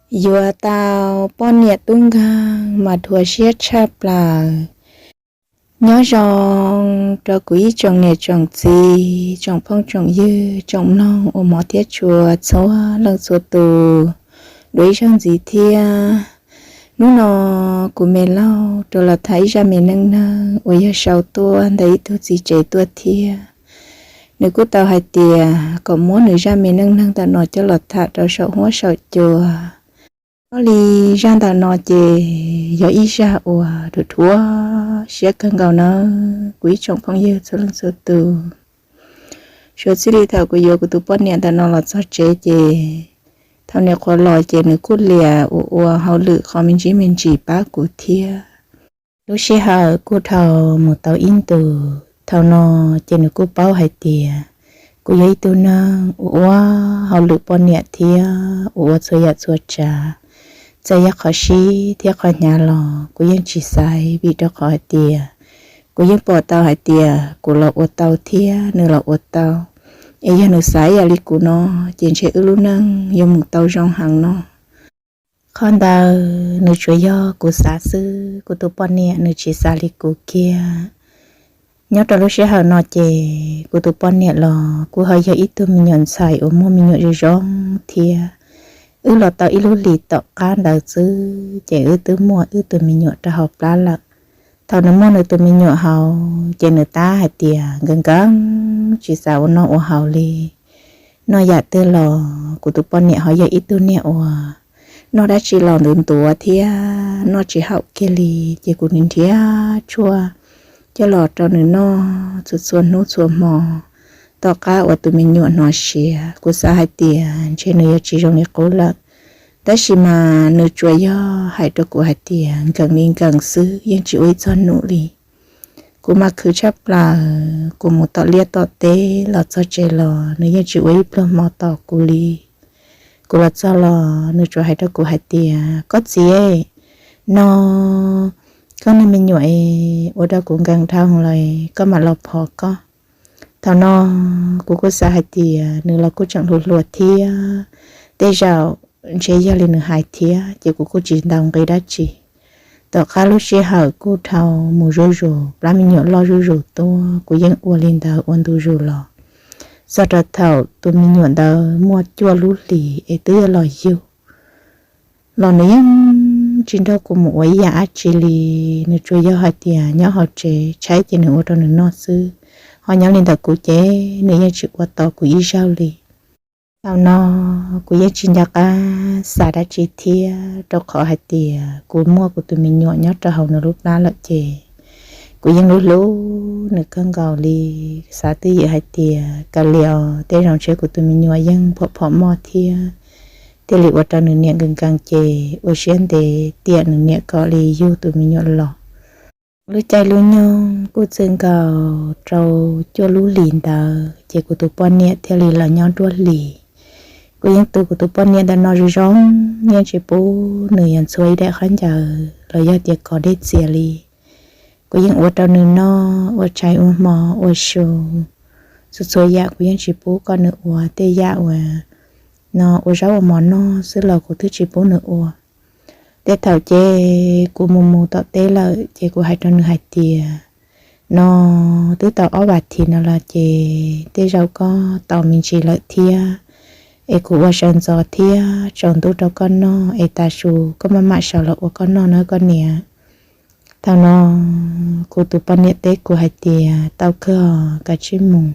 Yuav tau poj niam tub nkeeg mas dhuav siab tshaj plaws. Nyob zoo rau kuv ib tsoom niam tsoom txiv, tsoom phooj tsoom ywg, tsoom mloog uas hmov thiab tshua txhua leej txhua tus dua ib zaug ntxiv thiab. Hnub no kuv me lauj rov los tham ib zaj me neej neeg uas yog sau tuaj ntawm ib tug txiv tsev tuaj thiab. Nws kuj tau hais tias kom muab nws zaj me neej neeg ntawm no coj los tham rau saum huab saum cua. Ua li zaj ntawm no ces yog ib zaj uas dhuav siab kawg nkaus nawb kuv ib tsoom phooj ywg txhua leej txhua tus. Suav txij li thaum kuv yuav kuv tus poj niam ntawm no los txog tsev ces thaum niam qhuav los ces nws kuj liam ua ua hauj lwm qhov me ntsis me ntsis pab kuv thiab. Lub sij hawm kuj dhau mus tau ib ntus, thaum no ces nws kuj paub hais tias kuv yog ib tug neeg ua ua hauj lwm poj niam thiab ua ua txhua yam txhua tsav. Txawm yog qhov sib thiab qhov hnyav los kuv yeej tsis xaiv, vim rau qhov hais tias kuv yeej pom tau hais tias kuv los ua tau thiab nws los ua tau. Es yog nws xav ib yam li kuv no ces ntshe wb lub neej yuav mus tau zoo heev no. Qhov ntawd nws tsuas yog kuv xav xwb, kuv tus poj niam nws tsis xav li kuv kiag. Nyob rau lub sij hawm no ces kuv tus poj niam los kuj ho yog ib tug me nyuam ntxhais uas muaj me nyuam zoo zoo thiab. Wb los tau ib lub hlis tom qab ntawd xwb ces wb twb muaj wb tus me nyuam rau hauv plab lawm. Thaum nws muaj nws tus me nyuam hauv ces nws tab hais tias nkees nkees tsis xav ua noj ua haus li. Noj yam twg los kuv tus poj niam ho yog ib tug niag uas noj dab tsi los ntuav ntuav thiab noj tsis haum kiag li, ces kuv nrhiav tshuaj coj los rau nws noj txhua txhua hnub txhua hmo. Tom qab uas tus me nyuam hnov siav kuv xav hais tias ntshe nws yuav tsis zoo li qub lawm, tab sis mas nws tsuas yog hais rau kuv hais tias nkees li nkees xwb, yeej tsis ua ib txog num li. Kuv mas khwv tshaj plaws, kuv mus tom liaj tom teb los txog tsev los nws yeej tsis ua ib pluag hmo tos kuv li. Kuv los txog los nws tsuas hais rau kuv hais tias, koj txiv, no koj niag me nyuam ua rau kuv nkees dhau lawm, koj mam los phov koj. Thaum no kuv kuj xav hais tias nws los kuj tseem hluas hluas thiab, tej zaum ntshe yog li nws hais thiab, ces kuv kuj tsis ntaus nqi dab tsi. Tom qab lub sij hawm kuj dhau mus zuj zus, plab me nyuam loj zuj zus tuaj, kuv yeej ua li ntawd ua ntu zus los txog rau thaum tus me nyuam ntawd muaj cuaj lub hlis es twb yuav los yug los nws yeej tsis nrog kuv mus ua ib yam dab tsi li. Nws tsuas yog hais tias nyob hauv tsev tshaib ces nws ua rau nws noj xwb, ho nyob li ntawm kuv ces nws yeej tsis ua tos kuv ib zaug li. Thaum no kuv yeej tsis nco qab xav dab tsi thiab, rau qhov hais tias kuv muaj kuv tus me nyuam nyob rau hauv nws lub plab lawm ces kuv yeej hlub hlub nws kawg nkaus li. Xav twj ywm hais tias kav liam os, tej zaum ntshe kuv tus me nyuam yeej phom phom moj thiab, thiaj li ua rau nws niam nkees nkees ces ua siab ntev tiam nws niam kom li yug tus me nyuam los. Lub caij lub nyoog kuj txwm nkaus rau cuaj lub hlis ntawd ces kuv tus poj niam thiaj li los nyob nruab hlis. Kuv yeej tu kuv tus poj niam ntawm no zoo zoo, yeej tsis pub nws yuav ntxhua ib daim khaub ncaws los yog tias kov dej txias li. Kuv yeej ua rau nws noj, ua tshais ua hmo, ua su, txhua txhua yam kuv yeej tsis pub kom nws ua. Tej yam uas no ua zaub ua mov noj xwb los kuv twb tsis pub nws ua. Tej thaum ces kuv mus mus tom teb lawm ces kuv hais rau nws hais tias, no twb tau ob vas thiv no los ces tej zaum koj tau me ntsis lawm thiab, es kuv ua sawv ntxov thiab tsaus ntuj rau koj noj es tav su koj maj mam sawv los ua koj noj na koj niam. Thaum no kuv tus poj niam teb kuv hais tias, tau kawg, kav tsij mus.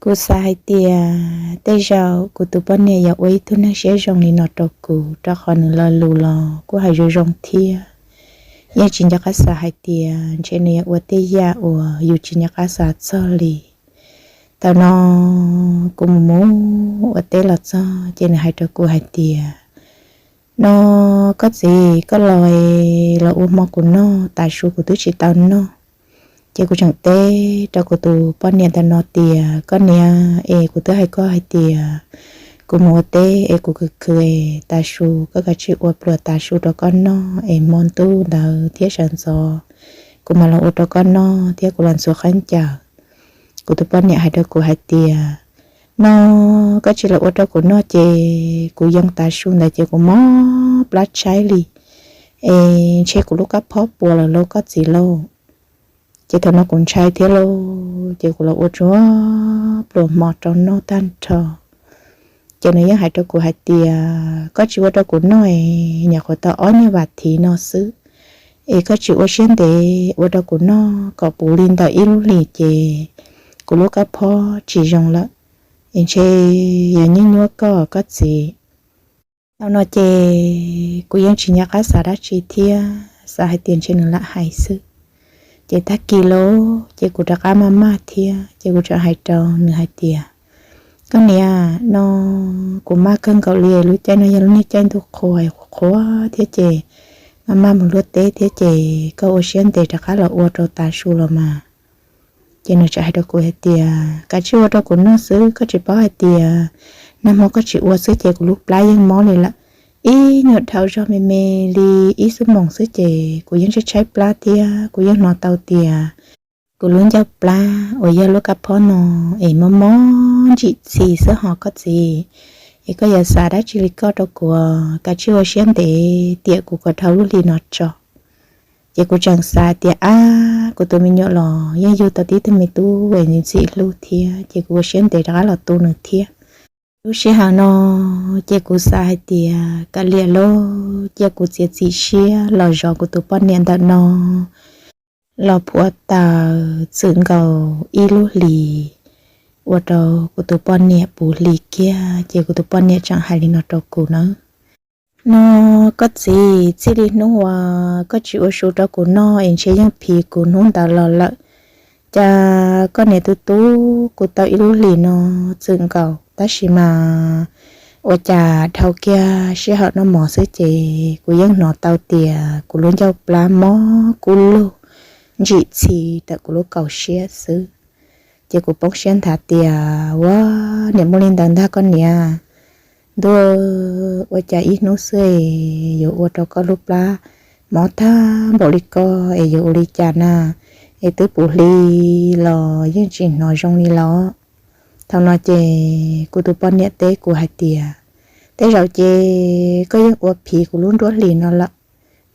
Kuv xav hais tias tej zaum kuv tus poj niam yuav ua ib tug neeg siab zoo li no rau kuv, rau qhov nws lo lus los kuj hais zoo zoo thiab. Yeej tsis nco qab xav hais tias ntshe nws yuav ua tej yam uas yus tsis nco qab xav txog li. Thaum no kuv mus mus ua teb los txog ces nws hais rau kuv hais tias, no koj txiv, koj los los ua hmo kuv noj, tav su kuv twb tsis tau noj. Ces kuv tseem teb rau kuv tus poj niam ntawm no tias, koj niam, es kuv twb hais koj hais tias kuv mus ua teb es kuv khwv khwv, tav su koj kav tsij ua pluas tav su rau koj noj es hmo ntuj ntawd thiab sawv ntxov kuv mam los ua rau koj noj thiab kuv los ntxhua khaub ncaws. Kuv tus poj niam hais rau kuv hais tias, No koj tsis los ua rau kuv noj ces kuv yoo tas su ntawd ces kuv mob plab tshaib li, es ntshe kuv lub kab phob puas lawm lauj koj txiv lauj. Ces thaum no kuv ntshai thiab lauj, ces kuv los ua tsuag pluas hmo rau noj tag nrho. Ces nws yeej hais rau kuv hais tias, koj tsis ua rau kuv noj es nyuam qhuav tau ob nyuag vas thiv no xwb, es koj tsis ua siab ntev ua rau kuv noj kom puv li ntawm ib lub hlis ces kuv lub kab phob tsis zoo lawm, es ntshe yog nyuaj nyuaj koj koj txiv. Thaum no ces kuv yeej tsis nco qab xav dab tsi thiab, xav hais tias ntshe nws lam hais xwb. Ces tag kis lauj ces kuv rov qab maj maj thiab ces kuv tseem hais rau nws hais tias, koj niam, no kuv maj kawg nkaus li, lub caij no yog lub niag caij ntuj qhua, qhuav qhuav thiab ces maj maj mus luaj teb thiab ces koj ua siab ntev rov qab los ua rau tas su los mas. Ces nws tseem hais rau kuv hais tias, kav tsij ua rau kuv noj xwb, koj tsis paub hais tias nag hmo koj tsis ua xwb ces kuv lub plab yeej mob li lawm. Ib nyuag dhau zog me me li ib xuab moos xwb ces kuv yeej tshaib tshaib plab thiab kuv yeej hnov tau tias kuv lub ncauj plab uas yog lub kab phob no es mob mob ntsim txhi xwb hos koj txiv. Es koj yuav xav dab tsi li koj rau kuv, kav tsij ua siab ntev tiam kuv kom dhau lub hli no tso. Ces kuv tseem xav tias, ab, kuv tus me nyuam los yeej yug tau tib tug me tub es ntxim hlub thiab, ces kuv ua siab ntev rov qab los tu nws thiab. Lub sij hawm no ces kuv xav hais tias kav liam lauj, cia kuv txiav txim siab los zov kuv tus poj niam ntawm no los phuav taws txwm nkaus ib lub hlis, ua rau kuv tus poj niam puv hli kiag. Ces kuv tus poj niam tseem hais li no rau kuv na, no koj txiv, txij li hnub uas koj tsis ua su rau kuv noj es ntshe yeej phim kuv hnub ntawd los lawm. Cas koj niam tu tu kuv tau ib lub hlis no txwm nkaus, tab sis mas ua cas dhau kiag sij hawm noj mov xwb ces kuv yeej hnov tau tias kuv lub ncauj plab mob kub lug ntsim txhi tawm kuv lub kaum siab xwb. Ces kuv poob siab nthav tias, ua, niam muaj li ntawd ntag koj niam. Ntuj, ua cas ib hnub xwb es yuav ua rau koj lub plab mob tag npaum li koj es yuav ua li cas na, es twb puv hli los yeej tsis hnov zoo li los. Thaum no ces kuv tus poj niam teb kuv hais tias, tej zaum ces koj yeej ua phim kuv lub nruab hlis no lawm,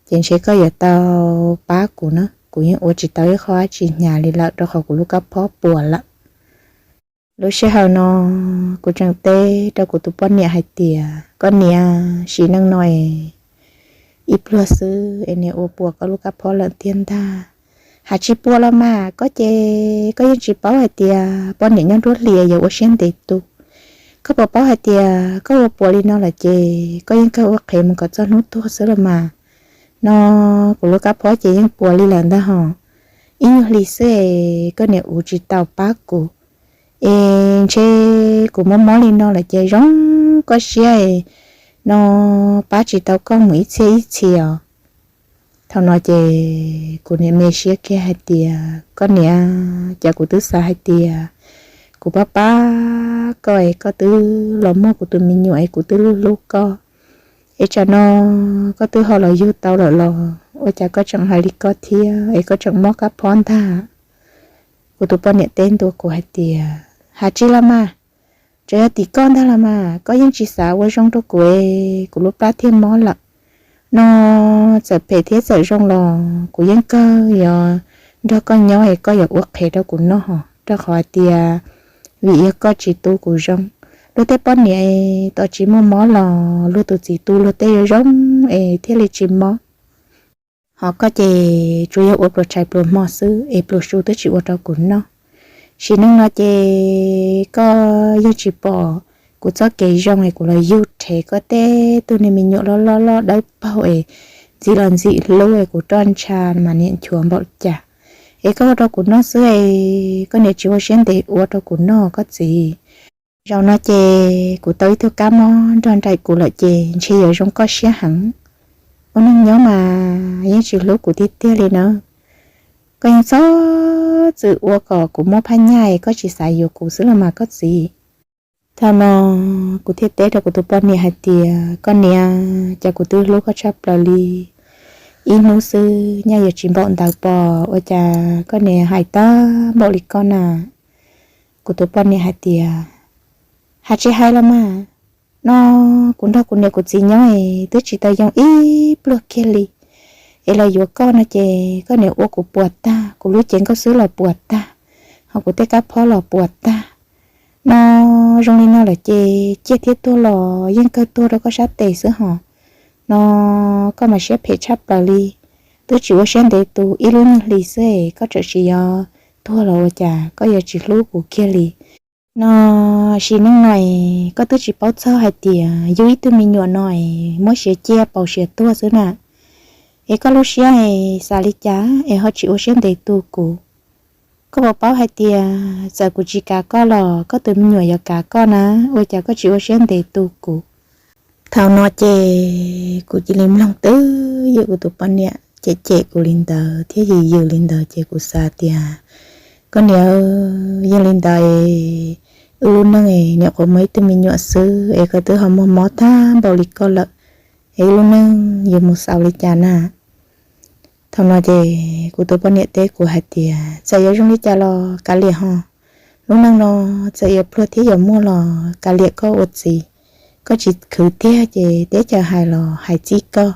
ces ntshe koj yuav tau pab kuv na, kuv yeej ua tsis tau ib qho dab tsi hnyav li lawm rau qhov kuv lub kab phob puas lawm. Lub sij hawm no kuv tseem teb rau kuv tus poj niam hais tias, koj niam, sim neej no es ib pluag xwb es niam ua puas koj lub kab phob lawm tiag ntag. Hais tsis puas los mas koj ces koj yeej tsis paub hais tias poj niam nyob nruab hlis yuav ua siab ntev tu. Koj puas paub hais tias koj ua puas li no lawm ces koj yeej kawg ua qhev mus kom txog hnub tuag xwb los mas. No kuv lub kab phob ces yeej puas li lawm ntag hos. Ib nyuag hlis xwb es koj niam uv tsis tau pab kuv, es ntshe kuv mob mob li no lawm ces zoo koj siab es no pab tsis tau koj mus ib txhiab ib txhis os. Thaum no ces kuv niam me siab kiag hais tias, koj niam, cas kuv twb xav hais tias kuv pab pab koj es koj twb los muaj kuv tus me nyuam es kuv twb hlub hlub koj, es tsam no koj twb ho los yug tau lawm los ua cas koj tseem hais li koj thiab es koj tseem mob kab phob ntag. Kuv tus poj niam teb ntua kuv hais tias, hais tsis los mas, tsuas yog tim koj ntag los mas, koj yeej tsis xav ua zoo rau kuv es kuv lub plab thiaj mob lawm. No txawm phem thiab txawm zoo los kuv yeej kawg yuav nrog koj nyob es koj yuav ua qhev rau kuv noj hos, rau qhov hais tias vim yog koj tsis tu kuv zoo. Luag tej poj niam es tos tsis muaj mob los luag tus txiv tu luag tej yuav zoo es thiaj li tsis mob. Hos koj ces tsuas yog ua pluas tshais pluas hmo xwb es pluas su twb tsis ua rau kuv noj. Sim neej no ces koj yeej tsis pom kuv txoj kev zoo es kuv los yug rhev koj tej tug niag me nyuam loj loj loj dawb paug es ntxim los ntxim hlub es kuv roj ntsha mas niam nchuav npaum cas. Es koj ua rau kuv noj xwb es koj niam tsis ua siab ntev ua rau kuv noj koj txiv. Zaum no ces kuv tau ib tug kab mob nrog nraim kuv lawm ces ntshe yuav zoo koj siab heev. Ua neeg nyob mas yeej tsis hlub kuv tiag tiag li na. Koj yeej txhob txwm ua kom kuv muab phab nyaj es koj tsis xav yuav kuv xwb los mas koj txiv. Thaum no kuv thiaj teb rau kuv tus poj niam hais tias, koj niam, cas kuv twb hlub koj tshaj plaws li. Ib hnub xwb nyaj yuav tsis npaum ntawd pom ua cas koj niam hais tag npaum li koj na. Kuv tus poj niam hais tias, Hais tsis hais los mas, no kuv nrog kuv niam kuv txiv nyob es twb tsis tau yoo ib pluag kiag li. Es los yuav koj no ces koj niam ua kuv puas tag, kuv lub cev nkauj xwb los puas tag, ho kuv tej kab phob los puas tag. No zoo li no lawm ces ciaj thiab tuag los yeej kawg tuag rau koj sab tes xwb hos. No koj mas siab phem tshaj plaws li, twb tsis ua siab ntev tus ib lub nyuag hli xwb es koj tseem sim yuav tuag los ua cas koj yuav tsis hlub kuv kiag li. No sim neej no es koj twb tsis paub txog hais tias yug ib tug me nyuam no es muab siav ciaj paus siav tuag xwb na. Es koj lub siab es xav li cas es ho tsis ua siab ntev tu kuv? Koj puas paub hais tias txawm kuv tsis kav koj los koj tus me nyuam yuav kav koj na, ua cas koj tsis ua siab ntev tu kuv? Thaum no ces kuv cia li mloog twb yog kuv tus poj niam cem cem kuv li ntawd thiab yws yws li ntawd ces kuv xav tias, koj niam, yog li ntawd es wb lub neej es nyuam qhuav muaj ib tug me nyuam xwb es koj twb ho muaj mob tag npaum li koj lawm, es wb lub neej yuav mus xaus li cas na? Thaum no ces kuv tus poj niam teb kuv hais tias txawm yuav zoo li cas los kav liam ho, lub neej no txawm yuav pluag thiab yuav muaj los kav liam koj ua txiv. Koj tsis khwv tiag ces teb chaws hais los hais txij koj,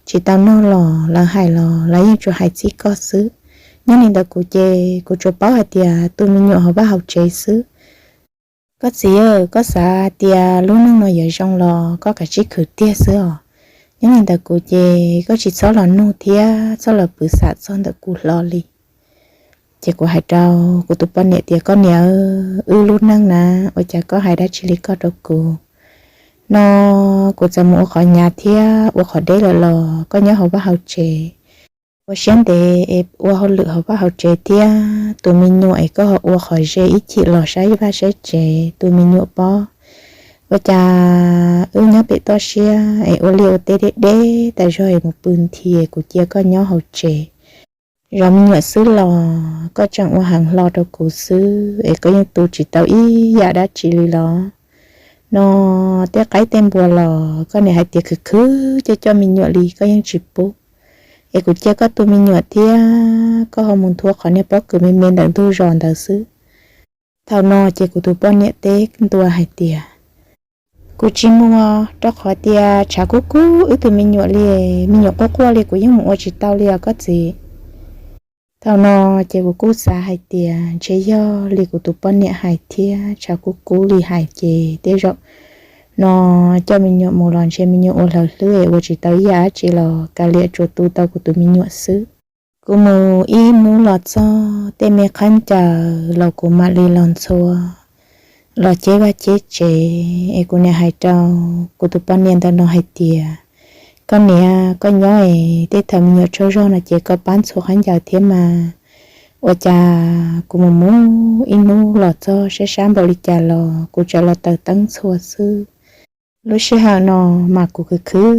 tsis tau noj los lawv hais los lawv yeej tsuas hais txij koj xwb. Nyob li ntawd kuv ces kuv tsuas paub hais tias tu me nyuam hauv vaj hauv tsev xwb. Koj txiv, koj xav tias lub neej no yuav zoo los koj kav tsij khwv tiag xwb os. Nyob li ntawd kuv ces koj tsis txhob los nug thiab txhob los pwv xam txog ntawm kuv hlo li. Ces kuv hais rau kuv tus poj niam tias koj niam, wb lub neej na, ua cas koj hais dab tsi li koj rau kuv? No kuv txawm mus ua qhov hnyav thiab ua qhov deb lawm los koj nyob hauv vaj hauv tsev, ua siab ntev es ua hauj lwm hauv vaj hauv tsev thiab tu me nyuam es koj ho ua qhov ze ib chim los saib vaj saib tsev tu me nyuam pob. Ua cas wb nyob pem toj siab es ua liaj ua teb deb deb tas zog es mus pw nthi es kuv cia koj nyob hauv tsev zov me nyuam xwb los koj tseem ua heev hlo rau kuv xwb es koj yeej tu tsis tau ib yam dab tsi li los? No tej qaib tej npua los koj niam hais tias khwv khwv coj coj me nyuam li koj yeej tsis pub, es kuv cia koj tu me nyuam thiab koj ho mus nthua qhov niag pob kws me me ntawm ntug zos ntawd xwb. Thaum no ces kuv tus poj niam teb ntua hais tias kuv tsis mus rau qhov tias tshav kub kub wb tus me nyuam li, me nyuam quaj quaj li kuv yeej mus ua tsis tau li os koj txiv. Thaum no ces kuv kuj xav hais tias ntshe yog li kuv tus poj niam hais thiab, tshav kub kub li hais ces tej zaum no coj me nyuam mus los ntshe me nyuam ua hlawv hlwb es ua tsis tau ib yam dab tsi los kav liam tsuas tu tau kuv tus me nyuam xwb. Kuv mus ib hnub los txog tej me khaub ncaws los kuv mam li los ntxhua los ceb vaj ceb tsev es kuv niam hais rau kuv tus poj niam ntawm no hais tias koj niam, koj nyob es tej thaum me nyuam tsaug zog no ces koj pab ntxhua khaub ncaws thiab mas, ua cas kuv mus mus ib hnub los txog sab sab npaum li cas los kuv tseem los taws teeb ntxhua xwb. Lub sij hawm no mas kuv khwv khwv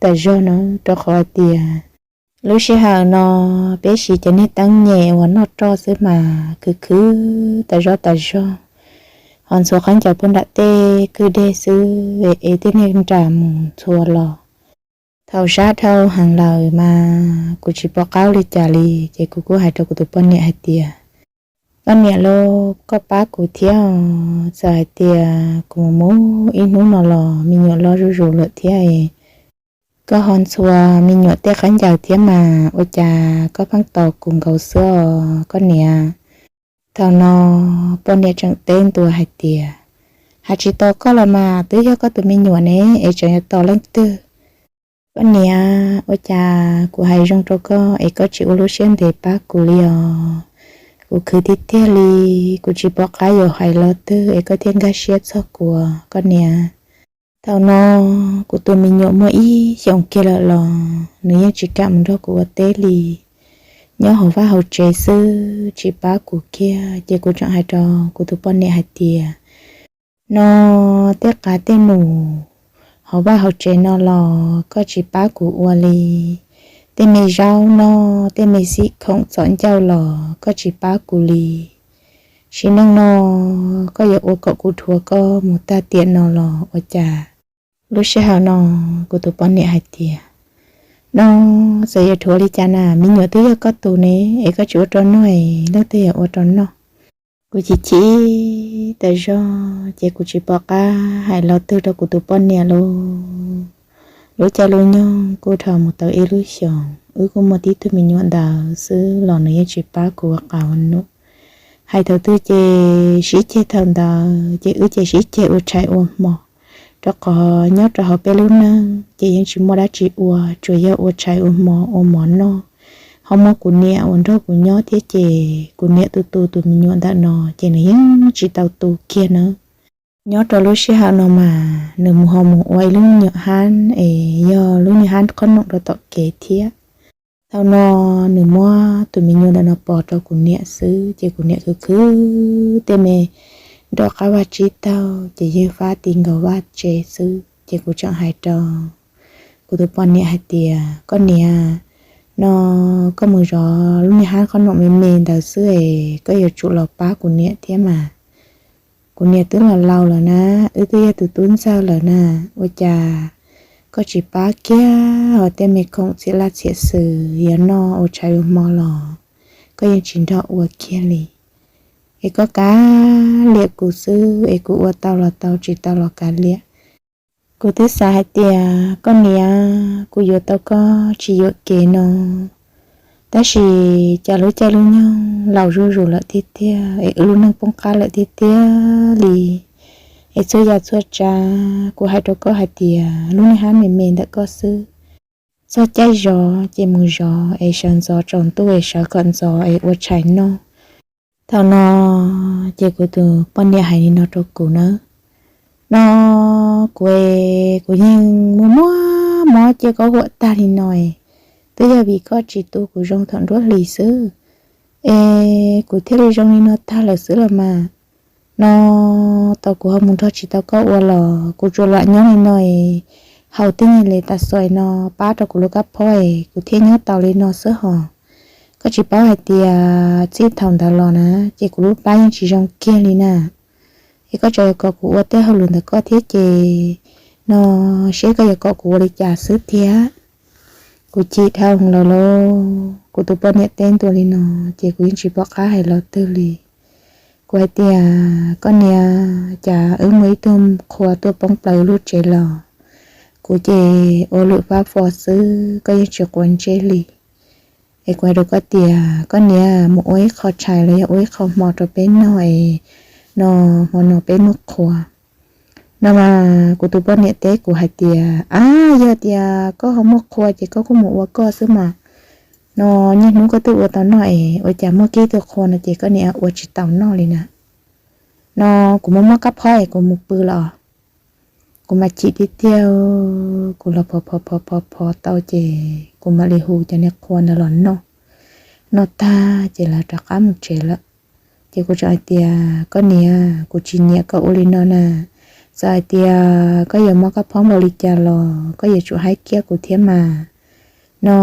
tas zog na, rau qhov hais tias lub sij hawm no peb siv cov niag teeb nyem uas noj roj xwb mas khwv khwv tas zog tas zog, ho ntxhua khaub ncaws puag nram tej kwj deg xwb es tej niag nram mus ntxhua los. Thaum sab dhau heev lawm mas kuv tsis pom qab li cas li ces kuv kuj hais rau kuv tus poj niam hais tias koj niam lauj, koj pab kuv thiab, txawm hais tias kuv mus mus ib hnub no los me nyuam loj zuj zus lawm thiab, koj ho ntxhua me nyuam tej khaub ncaws thiab mas ua cas koj pheej tos kuv nkaus xwb os koj niam? Thaum no poj niam tseem teb ntua hais tias hais tsis tos koj los mas twb yog koj tus me nyuam ne es tseem yuav tos leej twg? Koj niam, ua cas kuv hais zoo rau koj es koj tsis ua lub siab ntev pab kuv li os? Kuv khwv tiag tiag li, kuv tsis pom qab yuav hais lo twg es koj thiaj nkag siab txog kuv, koj niam. Thaum no kuv tus me nyuam muaj ib xyoos kiag lawm los nws yeej tsis kam mus nrog kuv ua teb li, nyob hauv vaj hauv tsev xwb tsis pab kuv kiag. Ces kuv tseem hais rau kuv tus poj niam hais tias no tej qav tej num hauv vaj hauv tsev no los koj tsis pab kuv ua li, tej me zaub noj tej me xim khoom txom ncauj los koj tsis pab kuv li. Sim neej no koj yuav ua kom kuv dhuav koj mus tag tiam no los ua cas? Lub sij hawm no kuv tus poj niam hais tias no txawm yuav dhuav li cas na, me nyuam twb yog koj tus ne es koj tsis ua rau noj es leej twg yuav ua rau noj? Kuv chim chim tas zog ces kuv tsis pom qab hais lo twg rau kuv tus poj niam lauj. Lub caij lub nyoog kuj dhau mus tau ib lub xyoos, wb kuj muaj tib tug me nyuam ntawd xwb los nws yeej tsis pab kuv ua qab ua num. Hais thaum twg ces sib ceg thaum ntawd ces wb ces sib ceg ua tshais ua hmo, rau qhov nyob rau hauv peb lub neej ces yeej tsis muaj dab tsi ua, tsuas yog ua tshais ua hmo ua mov noj. Ho muaj kuv niam uas nrog kuv nyob thiab ces kuv niam tu tu tus me nyuam ntawm no ces nws yeej tsis tau tu kiag na. Nyob rau lub sij hawm no mas nws mus ho mus ua ib lub nyuam hab es yog lub nyuam hab qhob noom rau tom kev thiab. Thaum no nws muab tus me nyuam ntawm no pov rau kuv niam xwb ces kuv niam khwv khwv tej me nroj qab vaj tsib taug ces yeej fab ti nkaus vaj tsev xwb ces kuv tseem hais rau kuv tus poj niam hais tias, Koj niam, no koj mus zov lub niag hab qhob noom me me ntawd xwb es koj yuav tsum los pab kuv niam thiab mas. Kuv niam twb los laus lawm na, wb twb yog tus tub ntxawg lawm na, ua cas koj tsis pab kiag? Ho tej me khoom txhia laj txhia xwm yuav noj ua tshais ua hmo los koj yeej tsis nrog ua kiag li. Es koj kav liam kuv xwb es kuv ua tau los tau, tsis tau los kav liam. Kuv twb xav hais tias, Koj niam, kuv yuav tau koj tsis yuam kev no, tab sis cas lub caij lub nyoog laus zuj zus lawm tiag tiag es wb lub neej poob qab lawm tiag tiag li. Es txhua yam txhua tsav kuv hais rau koj hais tias lub niag hab me me ntawm koj xwb, txog caij zov ces mus zov es sawv ntxov tsaus ntuj es sawv kom ntxov es ua tshais noj. Thaum no ces kuv tus poj niam hais li no rau kuv na, no kuv, kuv yeej muaj muab mob cia koj huam tag li no es twb yog vim koj tsis tu kuv zoo thaum nruab hlis xwb es kuv thiaj li zoo li no tag lawm xwb los mas. No tau kuv ho mus nrog tsis tau koj ua los kuv tsuas lam nyob li no es haus tej nyuag le tas xois no pab rau kuv lub kab phob es kuv thiaj nyob tau li no xwb hos. Koj tsis paub hais tias txij thaum ntawd los na ces kuv lub plab yeej tsis zoo kiag li na. Es koj tseem yuav kom kuv ua tej hauj lwm ntawm koj thiab ces no seb koj yuav kom kuv ua li cas xwb thiab. Kuv chim dhau lawm lauj, kuv tus poj niam teb ntua li no ces kuv yeej tsis pom qab hais lo twg li. Kuv hais tias, Koj niam, cas wb muaj ib tug qhua tuaj poob plaws lub tsev los kuv ces ua lwm fab fo xwb koj yeej tsis quav ntsej li. Es kuv hais rau koj tias, Koj niam, mus ua ib qho tshais los yog ua ib qho hmo rau peb noj es no hmo no peb muaj qhua. No mas kuv tus poj niam teb kuv hais tias, Ab, yog tias koj ho muaj qhua ces koj kuj mus ua koj xwb mas. No niaj hnub koj twb ua tau noj es ua cas muaj kiag tus qhua no ces koj niam ua tsis tau noj li na. No kuv muaj muab kab phob es kuv mus pw los. Kuv mas chim tiag tiag, kuv los phov phov phov phov phov tau ces kuv mam li hu cov niag qhua ntawd los noj. Noj tag ces lawv rov qab mus tsev lawm. Ces kuv tseem hais tias, Koj niam, kuv tsis nyiam koj ua li no na. Txawm hais tias koj yuav mob kab phob npaum li cas los koj yuav tsum haib kiab kuv thiab mas. No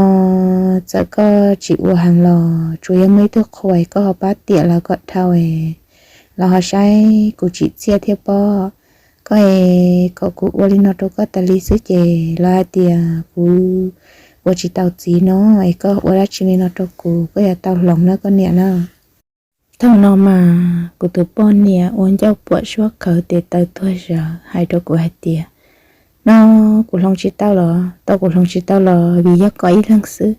txawm koj tsis ua heev los tsuas yog muaj ib tug qhua es koj ho pab tiam lawv kom dhau es lawv ho saib kuv tsim txiaj thiab pob. Koj es kom kuv ua li no rau koj tas li xwb ces lawv hais tias kuv ua tsis tau txiv no es koj ua dab tsi li no rau kuv, koj yuav tau hloov na koj niam na. Thaum no mas kuv tus poj niam ua ncauj puam suab khawv tes taw tuag zawv hais rau kuv hais tias, No kuv hloov tsis tau los tau, kuv hloov tsis tau los vim yog koj ib leeg xwb,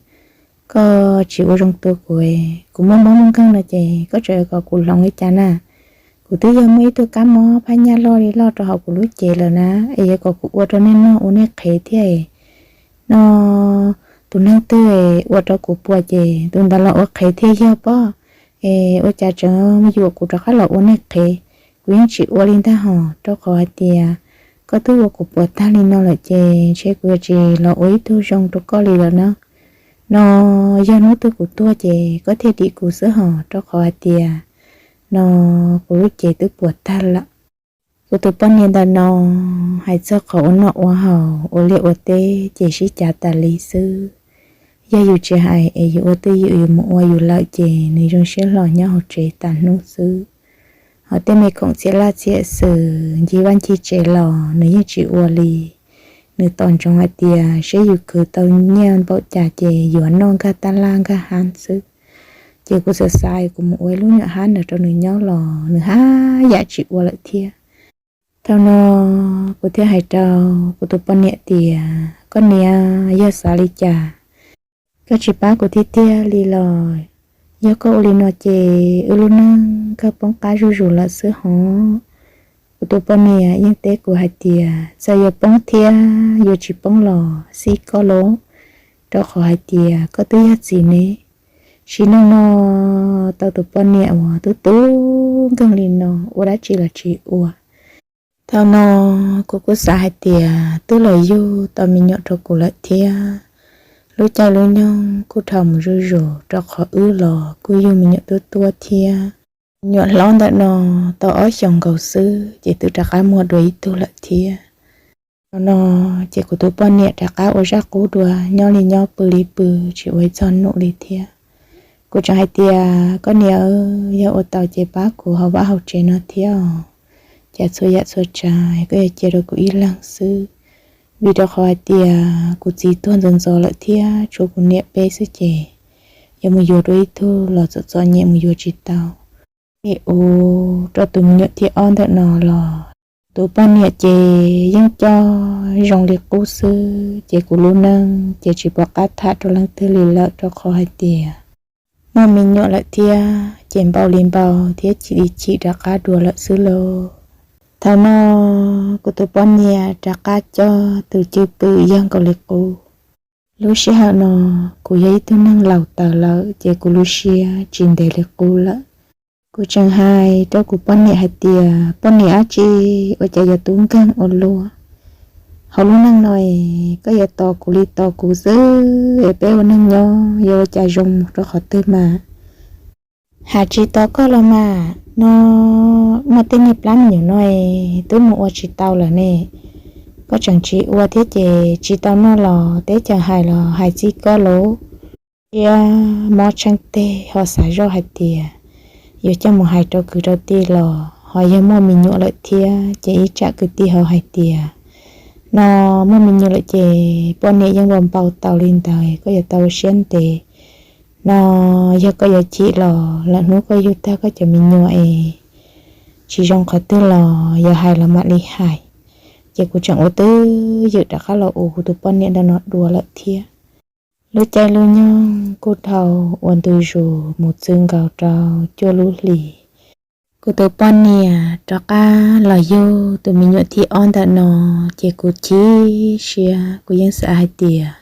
koj tsis ua zoo tu kuv. Kuv muaj mob muaj nkeeg no ces koj tseem kom kuv hloov li cas na? Kuv twb yog muaj ib tug kab mob phab nyaj loj li loj rau hauv kuv lub cev lawm na, es yuav kom kuv ua rau nej noj ua nej qhev thiab. No tus neeg twg ua rau kuv puas ces tus ntawd los ua qhev thiaj yog pob. Es ua cas tseem yuam kuv rov qab los ua nej qhev? Kuv yeej tsis ua li ntag hos, rau qhov hais tias koj twb ua kuv puas tag li no lawm ces ntshe kuv yuav tsis los ua ib tug zoo rau koj li lawm na. No yog hnub twg kuv tuag ces koj thiaj dim kuv xwb hos, rau qhov hais tias no kuv lub cev twb puas tag lawm. Kuv tus poj niam ntawm no hais txog qhov ua noj ua haus ua liaj ua teb ces sib cav tas li xwb. Yog yus tsis hais es yus ua twj ywm yus mus ua yus lawm ces nws zoo siab hlo nyob hauv tsev tas hnub xwb. Ho tej me khoom txhia laj txhia xwm ncig vaj ncig tsev los nws yeej tsis ua li. Nws tos ntsoov hais tias seb yus khwv tau nyiaj npaum cas ces yuav noj nkag tab laj nkag hab xwb. Ces kuv xav xav kuv mus ua ib lub nyuam hab ntawd rau nws nyob los nws haj yam tsis ua lawm thiab. Thaum no kuv thiaj hais rau kuv tus poj niam tias, koj niam, yog xav li cas koj tsis pab kuv tiag tiag li los? Yog koj ua li no ces wb lub neej kawg poob qab zuj zus lawm xwb hov. Kuv tus poj niam yeej teb kuv hais tias txawm yuav poob thiab yuav tsis poob los xij koj lauj, rau qhov hais tias koj twb yog txiv ne. Sim neej no tau tus poj niam uas tub tub nkeeg li no ua dab tsi los tsis ua. Thaum no kuv kuj xav hais tias twb los yug tau me nyuam rau kuv lawm thiab. Lub caij lub nyoog kuj dhau mus zuj zus rau qhov wb los kuj yug me nyuam tuab tuab thiab. Me nyuam hlob ntawm no tau ob xyoos nkaus xwb ces twb rov qab muaj dua ib tug lawm thiab. Thaum no ces kuv tus poj niam rov qab ua zaj qub dua, nyob li nyob pw li pw, tsis ua ib txog num li thiab. Kuv tseem hais tias koj niam, yog ua tau ces pab kuv hauv vaj hauv tsev no thiab os. Cas txhua yam txhua tsav koj yuav cia rau kuv ib leeg xwb, vim rau qhov hais tias kuv txiv tuag ntxov ntxov lawm thiab tshuav kuv niam peb xwb ces yuav mus yuav dua ib tug los txom txom nyem mus yuav tsis tau. Nim ua rau tus me nyuam thib ob ntawm no los tus poj niam ces yeej coj zoo li qub xwb ces kuv lub neej ces tsis pom qab tham rau leej twg li lawm rau qhov hais tias muaj me nyuam lawm thiab ces npau li npau thiab chim li chim rov qab dua lawm xwb lauj. Thaum no kuv tus poj niam rov qab coj tus cwj pwm yog nkaus li qub. Lub sij hawm no kuv yog ib tug neeg laus tawv lawm ces kuv lub siab tsis ntev li qub lawm. Kuv tseem hais rau kuv poj niam hais tias poj niam dab tsi ua cas yuav tub nkeeg ua luaj. Hauv lub neej no es koj yuav tos kuv li tos kuv xwb es peb ua neej nyob yuav ua cas zoo mus rau qhov twg mas. Hais tsis tos koj los mas no, muaj tej niag plab me nyuam no es twb mus ua tsis tau lawm ne. Koj tseem tsis ua thiab ces tsis tau noj los teb chaws hais los hais txij koj lauj. Siab mob tsheej teg ho xav zoj hais tias yuav coj mus hais rau kwv rau tij los ho yog muaj me nyuam lawm thiab ces ib tsam kwv tij ho hais tias no muaj me nyuam lawm ces poj niam yeej ua npau taus li ntawd koj yuav tau ua siab ntev. No yog koj yuav chim los lwm hnub koj yug tag koj cov me nyuam es tsis zoo qhov twg los yog hais los mam li hais. Ces kuv tseem ua twj ywm rov qab los ua kuv tus poj niam ntawm no dua lawm thiab. Lub caij lub nyoog kuj dhau ua ntu zus mus txog nkaus rau cuaj lub hlis. Kuv tus poj niam rov qab los yug tus me nyuam thib ob ntawm no, ces kuv chim siab, kuv yeej xav hais tias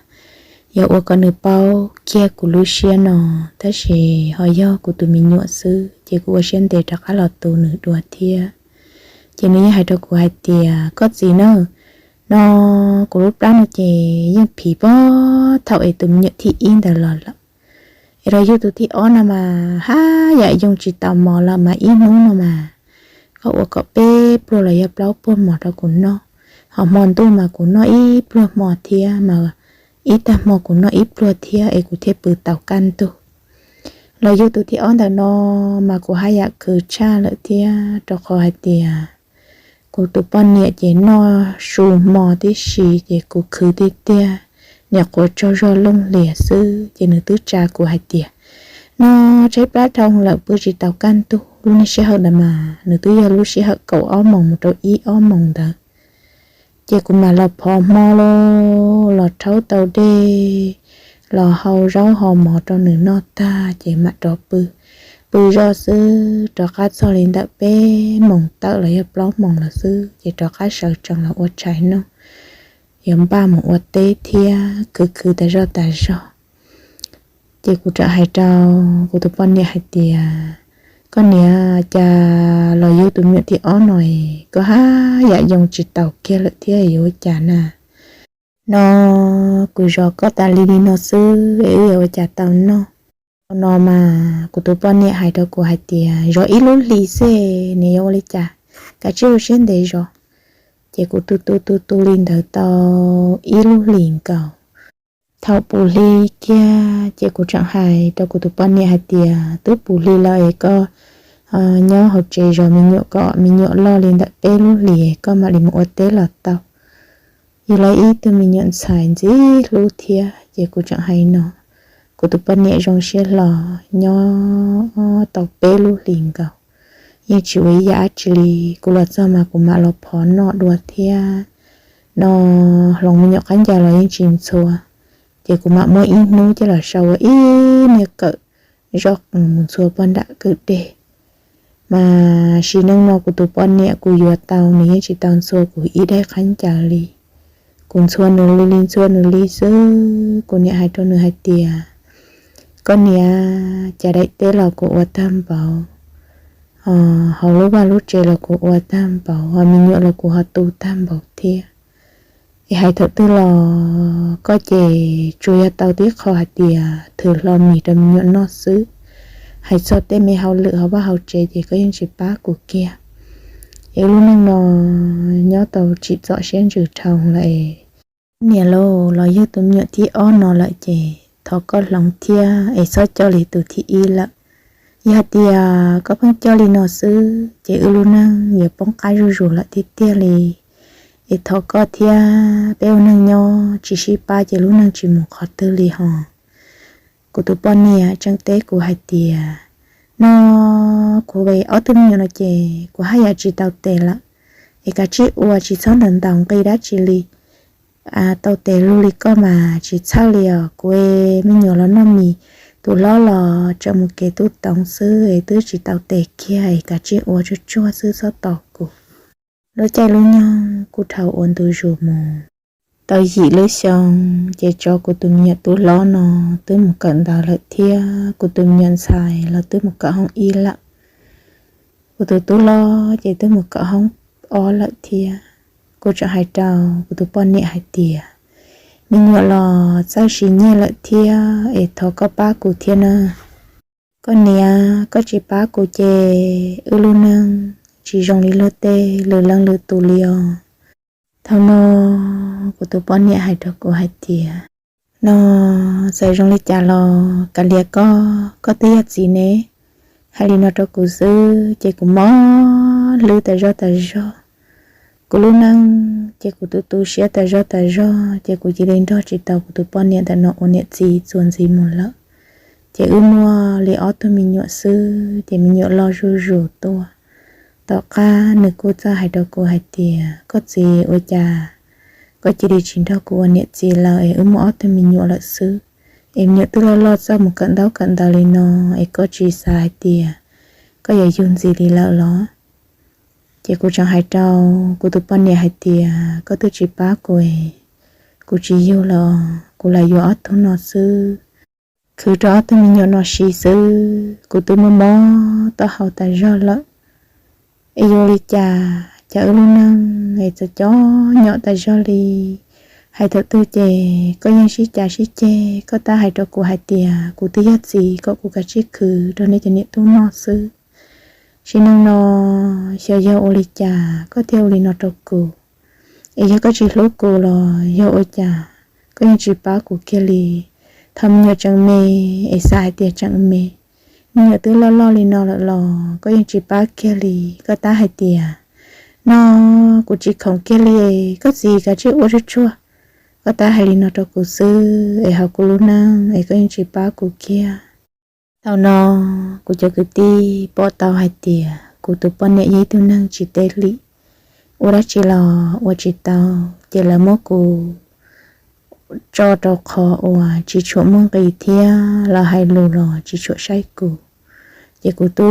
yog ua kom nws paub kiag kuv lub siab no, tab sis ho yog kuv tus me nyuam xwb, ces kuv ua siab ntev rov qab los tu nws dua thiab. Ces nws yeej hais rau kuv hais tias, koj txiv na, no kuv lub plab no ces yeej phiv puag thaum es tus me nyuam thib ib ntawd los lawm. Es los yug tus thib ob no mas haj yam yoo tsis tau mov los mas ib hnub no mas koj ua kom peb pluag los yog plaub puag mov rau kuv noj, ho hmo ntuj mas kuv noj ib pluag hmo thiab mas ib tag hmo kuv noj ib pluag thiab es kuv thiaj pw tau kaj ntug. Los yug tus thib ob ntawm no mas kuv haj yam khwv tshaj lawm thiab, rau qhov hais tias kuv tus poj niam ces noj su hmo tib si ces kuv khwv tiag tiag, niam quav tsaug zog looj hlias xwb. Ces nws twb tsa kuv hais tias, no tshaib plab dhau lawm pw tsis tau kaj ntug. Lub niag sij hawm ntawd mas nws twb yog lub sij hawm kaum ob moos mus rau ib ob moos ntawd. Ces kuv mam los phov hmo los rhaub tau dej, los hau zaub hau mov rau nws noj tag ces mam rov pw. Pw zoj xwb, rov qab txog li ntawm peb moos tawm los yog plaub moos lawm xwb ces rov qab sawv tsees los ua tshais noj, yuav npaj mus ua teb thiab, khwv khwv tas zog tas zog. Ces kuv txawm hais rau kuv tus poj niam hais tias, koj niam, cas los yug tus me nyuam thib ob no es koj haj yam yoo tsis taus kiag lawm thiab, yuav ua cas na? No kuv zov koj tas li li no xwb es wb yuav ua cas tau noj? Thaum no mas kuv tus poj niam hais rau kuv hais tias, zov ib lub hlis xwb, nws yuav ua li cas, kav tsij ua siab ntev zov. Ces kuv tu tu tu tu li ntawd tau ib lub hlis nkaus. Thaum puv hli kiag ces kuv tseem hais rau kuv tus poj niam hais tias, twb puv hli lawm es koj nyob hauv tsev zov me nyuam kom me nyuam loj li ntawm peb lub hlis koj mam li mus ua teb los tau. Yus los ib tug me nyuam ntxhais ntxim hlub thiab, ces kuv tseem hais no. Kuv tus poj niam zoo siab hlo, nyob tau peb lub hlis nkaus, yeej tsis ua ib yam dab tsi li. Kuv los txog mas kuv mam los phov noj dua thiab. No hloov me nyuam qab ncaws los yeej tsis ntxhua, ces kuv mam muab ib hnub coj los sau ua ib niag kawm zoj qees mus ntxhua pog nram kwj deg. Mas sim neej no kuv tus poj niam kuv yuav tau nws yeej tsis tau ntxhua kuv ib daim qab ncaws li. Kuv ntxhua nws li li ntxhua nws li xwb. Kuv niam hais rau nws hais tias, koj niam, cas daim teb los kuv ua tag npaum, hauv lub vaj lub tsev los kuv ua tag npaum, ho me nyuam los kuv ho tu tag npaum thiab. Es hais thaum twg los koj ces tsuas yog tau tib qho hais tias thws hlo mis rau me nyuam noj xwb. Hais txog tej me hauj lwm hauv vaj hauv tsev ces koj yeej tsis pab kuv kiag. Es wb lub neej no nyob tau tsim txom siab ntsws dhau lawm es, niam lauj, los yug tus me nyuam thib ob no lawm ces thov koj hloov thiab es txhob coj li tus thib ib lawm. Yog hais tias koj pheej coj li no xwb ces wb lub neej yuav poob qab zuj zus lawm tiag tiag li. Es thov koj thiab, peb ua neej nyob tsis sib pab ces lub neej tsis mus qhov twg li hos. Kuv tus poj niam tseem teb kuv hais tias, no kuv ob tug me nyuam no ces kuv haj yam tsis tau tes lawm, es kav tsij ua, tsis txhob ntaus ntaus nqi dab tsi li. Tau tes lug li koj mas tsis txhawj li os. Kuv me nyuam los noj mis, tus hlob los tseem mus kev tub toov xwb es twb tsis tau tes kiag, es kav tsij ua tsuag tsuag xwb txhob tos kuv. Lub caij lub nyoog kuj dhau ua ntu zus mus. Tau yim lub xyoo ces tso kuv tus me nyuam tub hlob no twb mus kawm ntawv lawm thiab kuv tus me nyuam ntxhais los twb mus kawm hoob ib lawm. Kuv tus tub hlob ces twb mus kawm hoob ob lawm thiab. Kuv tseem hais rau kuv tus poj niam hais tias, me nyuam los txawj siv nyiaj lawm thiab es thov koj pab kuv thiab nawb. Koj niam, koj tsis pab kuv ces wb lub neej tsis zoo li luag tej lwm leej lwm tus li os. Thaum no kuv tus poj niam hais rau kuv hais tias, no txawm zoo li cas los kav liam koj, koj twb yog txiv ne. Hais li no rau kuv xwb ces kuv mob hlwb tas zog tas zog. Kuv lub neej ces kuv tu tu siab tas zog tas zog ces kuv cia li nrog tsis tau kuv tus poj niam ntawm no ua niam txiv txuas ntxiv mus lawm. Ces wb muaj li ob tug me nyuam xwb ces me nyuam loj zuj zus tuaj. Tom qab nws kuj txawj hais rau kuv hais tias, koj txiv, ua cas koj cia li tsis nrog kuv ua niam txiv lawm es wb muaj ob tug me nyuam lawm xwb, es me nyuam twb loj loj txawj mus kawm ntaub kawm ntawv li no, es koj tsis xav hais tias koj yuav yug ntxiv li lawm los? Ces kuv tseem hais rau kuv tus poj niam hais tias, koj twb tsis pab kuv, kuv tsis yug lawm, kuv lam yuav ob tug no xwb. Khwv rau ob tug me nyuam no siv xwb kuv twb muaj mob taub hau tas zog lawm. Es yuav li cas, cas wb lub neej es txawm cov nyom tas zog li. Hais thaum twg ces koj yeej sib cav sib ceg, koj tab hais rau kuv hais tias kuv twb yog txiv kom kuv kav tsij khwv rau nej cov niam tub noj xwb. Sim neej no xyov yog ua li cas koj thiaj ua li no rau kuv. Es yog koj tsis hlub kuv los yog ua cas koj yeej tsis pab kuv kiag li? Thaum me nyuam tseem me es xav hais tias tseem me, me nyuam twb loj loj li no lawm los koj yeej tsis pab kiag li. Koj tab hais tias, no kuv tsis khoom kiag li, koj txiv kav tsij ua tsuag tsuag. Koj tab hais li no rau kuv xwb es hauv kuv lub neej es koj yeej tsis pab kuv kiag. Thaum no kuv cov kwv tij pom tau hais tias kuv tus poj niam yog ib tug neeg tsis teb li, ua dab tsi los ua tsis tau, ces lawv muab kuv tso rau qhov uas tsis tshua muaj nqis thiab lawv hais lus los tsis tshua saib kuv. Ces kuv tu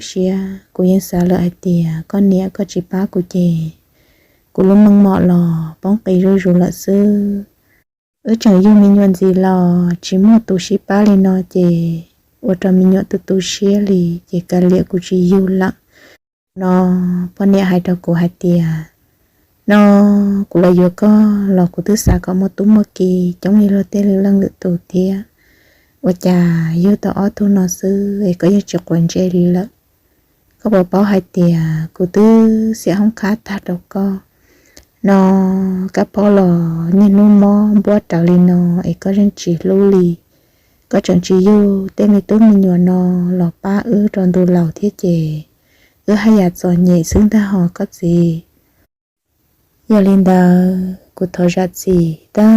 siab, kuv yeej xav lawm hais tias koj niam koj tsis pab kuv ces kuv lub meej mom los poob qis zuj zus lawm xwb. Wb tseem yug me nyuam ntxiv los tsis muaj tus sib pab li no ces ua rau me nyuam tu tu siab li, ces kav liam kuv tsis yug lawm. No poj niam hais rau kuv hais tias, no kuv los yuav koj los kuv twb xav kom muaj tub muaj ki coob li luag tej lwm leej lwm tus thiab. Ua cas yug tau ob tug no xwb es koj yeej tsis quav ntsej li lawm? Koj puas paub hais tias kuv twb xiam hoob khab tag rau koj? No kab pob los niaj hnub mob npuab rawv li no es koj yeej tsis hlub li. Koj tseem tsis yug tej me tub me nyuam no los pab wb rau ntu laus thiab ces wb haj yam txom nyem xwb ntag hos koj txiv. Yog li ntawd kuv thov zam txim tag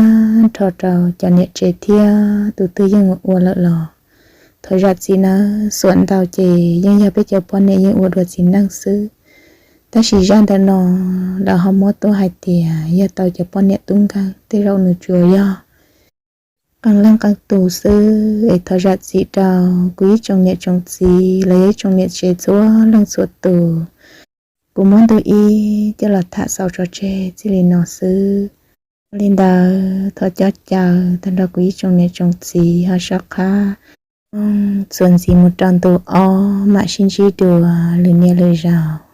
nrho rau cov niam tsev thiab tus twg yeej ua lawm los thov zam txim nawb. Xuam ntau ces yeej yog peb cov poj niam yeej ua dua txiv neej xwb. Tab sis zaj ntawm no lawv ho muab tuaj hais tias yog tau cov poj niam tub nkeeg, tej zaum nws tsuas yog qee leej qee tus xwb. Es thov zam txim rau kuv ib tsoom niam tsoom txiv los yog ib tsoom niam tsev txhua leej txhua tus. Kuv muab ntu ib coj los tham xaus tso tseg txij li no xwb. Ua li ntawd thov coj caw tag nrho kuv ib tsoom niam tsoom txiv ho soj qab txuas ntxiv mus rau ntu ob mam sib ntsib dua lwm niaj lwm zaus.